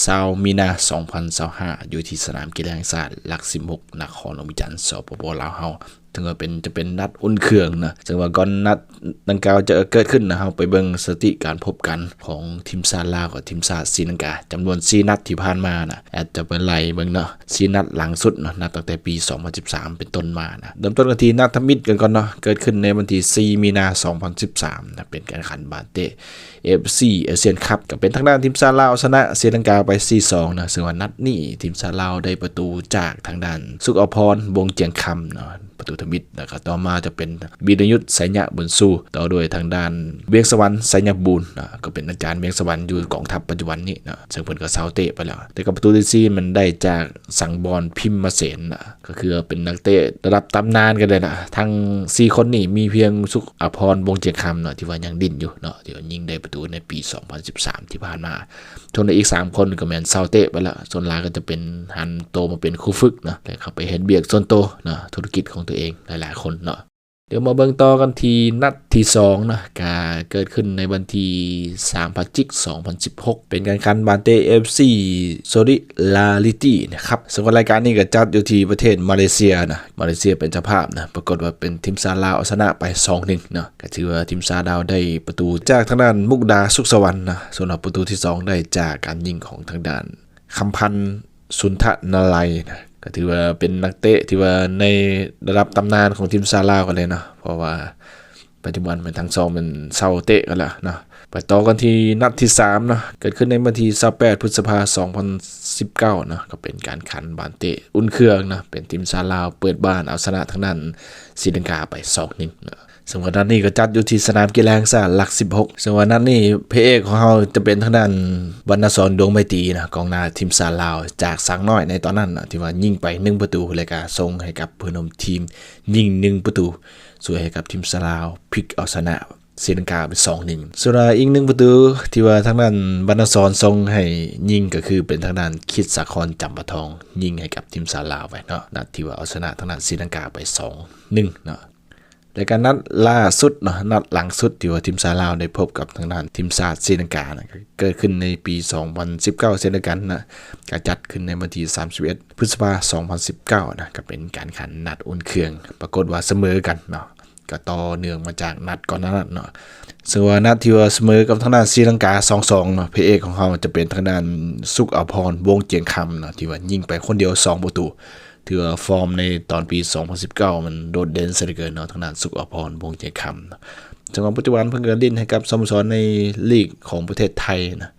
ຊາວມີນາ ສອງພັນຊາວຫ້າ ຢູ່ທີ່ສະໜາມກິລາແຫ່ງຊາດຫຼັກສິບຫົກ ນະຄອນຫຼວງວຽງຈັນ ສປປ ລາວເຮົາ. ເຖິງວ່າເປັນ ຈະເປັນນັດອຸ່ນເຄື່ອງນະ ເຊິ່ງວ່າກ່ອນນັດດັ່ງກ່າວຈະເກີດຂຶ້ນນະ ເຮົາໄປເບິ່ງສະຖິຕິການພົບກັນຂອງທີມຊາດລາວກັບທີມຊາດສີລັງກາ ຈຳນວນສີ່ນັດທີ່ຜ່ານມານະ ອາດຈະໄປໄລ່ເບິ່ງເນາະ ສີ່ນັດຫຼັງສຸດເນາະ ນັບຕັ້ງແຕ່ປີສອງພັນສິບສາມເປັນຕົ້ນມານະ. ເລີ່ມຕົ້ນກັນທີ່ນັດທຳອິດກັນກ່ອນເນາະ ເກີດຂຶ້ນໃນວັນທີສີ່ ມີນາ ສອງພັນສິບສາມນະ ເປັນການແຂ່ງຂັນບານເຕະ ເອຟຊີ ອາຊຽນຄັບ ກໍເປັນທາງດ້ານທີມຊາດລາວເອົາຊະນະສີລັງກາໄປ ສີ່ສອງ ນະ ເຊິ່ງວ່ານັດນີ້ທີມຊາດລາວໄດ້ປະຕູຈາກທາງດ້ານ ສຸກອະພອນ ວົງຈຽງຄຳ ເນາະ ປະຕູທຳອິດ ແລ້ວກໍຕໍ່ມາຈະເປັນ ວິລະຍຸດ ໄຊຍະບຸນຊູ ຕໍ່ດ້ວຍທາງດ້ານ ວຽງສະຫວັນ ໄຊຍະບູນ ເນາະ ກໍເປັນອາຈານວຽງສະຫວັນຢູ່ກອງທັບປັດຈຸບັນນີ້ເນາະ ເຊິ່ງເພິ່ນກໍເຊົາເຕະໄປແລ້ວ ແຕ່ກໍປະຕູທີສີ່ມັນໄດ້ຈາກ ສັງວອນ ພິມມະເສນ ນະ ກໍຄືເປັນນັກເຕະລະດັບຕຳນານກັນເລີຍນະ. ທັງສີ່ຄົນນີ້ມີພຽງ ສຸກອະພອນ ວົງຈຽງຄຳ ເນາະ ທີ່ວ່າຍັງດິ້ນຢູ່ເນາະ ທີ່ວ່າຍິງໄດ້ປະຕູໃນປີສອງພັນສິບສາມທີ່ຜ່ານມາ. ສ່ວນອີກສາມຄົນກໍແມ່ນເຊົາເຕະໄປລະ ສ່ວນຫຼາຍກໍຈະເປັນ ຫັນໂຕມາເປັນຄູຝຶກເນາະ ແລະ ເຂົ້າໄປເຮັດວຽກສ່ວນໂຕເນາະ ທຸລະກິດຂອງຕົວເອງຫຼາຍໆຄົນເນາະ. ດຽວມາເບິ່ງຕໍ່ກັນທີ່ນັດທີສອງເນາະ ກະເກີດຂຶ້ນໃນວັນທີສາມ ພະຈິກ ສອງພັນສິບຫົກ ເປັນການຂັນບານເຕະ ເອຟຊີ ໂຊລິດາຣິຕີ ນະຄັບ. ສຳລັບລາຍການນີ້ກໍຈັດຢູ່ທີ່ປະເທດມາເລເຊຍນະ ມາເລເຊຍເປັນເຈົ້າພາບນະ ປາກົດວ່າເປັນທີມຊາດລາວເອົາຊະນະໄປ ສອງໜຶ່ງ ເນາະ ກໍຖືວ່າທີມຊາດລາວໄດ້ປະຕູຈາກທາງດ້ານ ມຸກດາ ສຸກສະຫວັນ ນະ ສ່ວນປະຕູທີສອງໄດ້ຈາກການຍິງຂອງທາງດ້ານ ຄຳພັນ ສຸນທະນາໄລນະ ກໍຖືວ່າເປັນນັກເຕະທີ່ວ່າໃນລະດັບຕຳນານຂອງທີມຊາດລາວກັນເລີຍເນາະ ເພາະວ່າປັດຈຸບັນແມ່ນທັງສອງແມ່ນເຊົາເຕະກັນແລ້ວເນາະ. ໄປຕໍ່ກັນທີ່ນັດທີສາມເນາະ ເກີດຂຶ້ນໃນວັນທີຊາວແປດ ພຶດສະພາ ສອງພັນສິບເກົ້າເນາະ ກໍເປັນການຂັນບານເຕະອຸ່ນເຄື່ອງເນາະ ເປັນທີມຊາດລາວເປີດບ້ານເອົາຊະນະທາງດ້ານສີລັງກາໄປ ສອງໜຶ່ງ ເນາະ. ເຊິ່ງວ່ານັດນີ້ກໍຈັດຢູ່ທີ່ສະໜາມກິລາແຫ່ງຊາດຫຼັກສິບຫົກ ເຊິ່ງວ່ານັດນີ້ພະເອກຂອງເຮົາຈະເປັນທາງດ້ານ ວັນນະສອນ ດວງໄມຕີ ນະ ກອງໜ້າທີມຊາດລາວຈາກຊ້າງນ້ອຍໃນຕອນນັ້ນນະ ທີ່ວ່າຍິງໄປໜຶ່ງປະຕູ ແລະ ກະສົ່ງໃຫ້ກັບເພື່ອນຮ່ວມທີມຍິງໜຶ່ງປະຕູ ຊ່ວຍໃຫ້ກັບທີມຊາດລາວພິກເອົາຊະນະສີລັງກາໄປ ສອງໜຶ່ງ. ສ່ວນວ່າອີກໜຶ່ງປະຕູທີ່ວ່າທາງດ້ານ ວັນນະສອນ ສົ່ງໃຫ້ຍິງ ກໍຄືເປັນທາງດ້ານ ຄິດສາຄອນ ຈຳປາທອງ ຍິງໃຫ້ກັບທີມຊາດລາວໄປເນາະ ນັດທີ່ວ່າເອົາຊະນະທາງດ້ານສີລັງກາໄປ ສອງໜຶ່ງ ເນາະ. ແລະກະນັດລ່າສຸດເນາະ ນັດຫຼັງສຸດທີ່ວ່າທີມຊາດລາວໄດ້ພົບກັບທາງດ້ານທີມຊາດສີລັງການະ ກໍເກີດຂຶ້ນໃນປີສອງພັນສິບເກົ້າເຊັ່ນດຽວກັນນະ ກໍຈັດຂຶ້ນໃນວັນທີສາມສິບເອັດ ພຶດສະພາ ສອງພັນສິບເກົ້ານະ ກໍເປັນການຂັນນັດອຸ່ນເຄື່ອງ ປາກົດວ່າສະເໝີກັນເນາະ ກໍຕໍ່ເນື່ອງມາຈາກນັດກ່ອນໜ້ານັ້ນເນາະ. ເຊິ່ງວ່ານັດທີ່ວ່າສະເໝີກັບທາງດ້ານສີລັງກາ ສອງສອງເນາະ ພະເອກຂອງເຮົາຈະເປັນທາງດ້ານ ສຸກອະພອນ ວົງຈຽງຄຳເນາະ ທີ່ວ່າຍິງໄປຄົນດຽວສອງປະຕູ ຖືວ່າຟອມໃນຕອນປີສອງພັນສິບເກົ້າມັນໂດດເດັ່ນເສຍເຫຼືອເກີນເນາະ ທາງດ້ານ ສຸກອະພອນ ວົງຈຽງຄຳ. ເຊິ່ງວ່າປັດຈຸບັນເພິ່ນກໍຫຼິ້ນໃຫ້ກັບສະໂມສອນໃນລີກຂອງປະເທດໄທນະ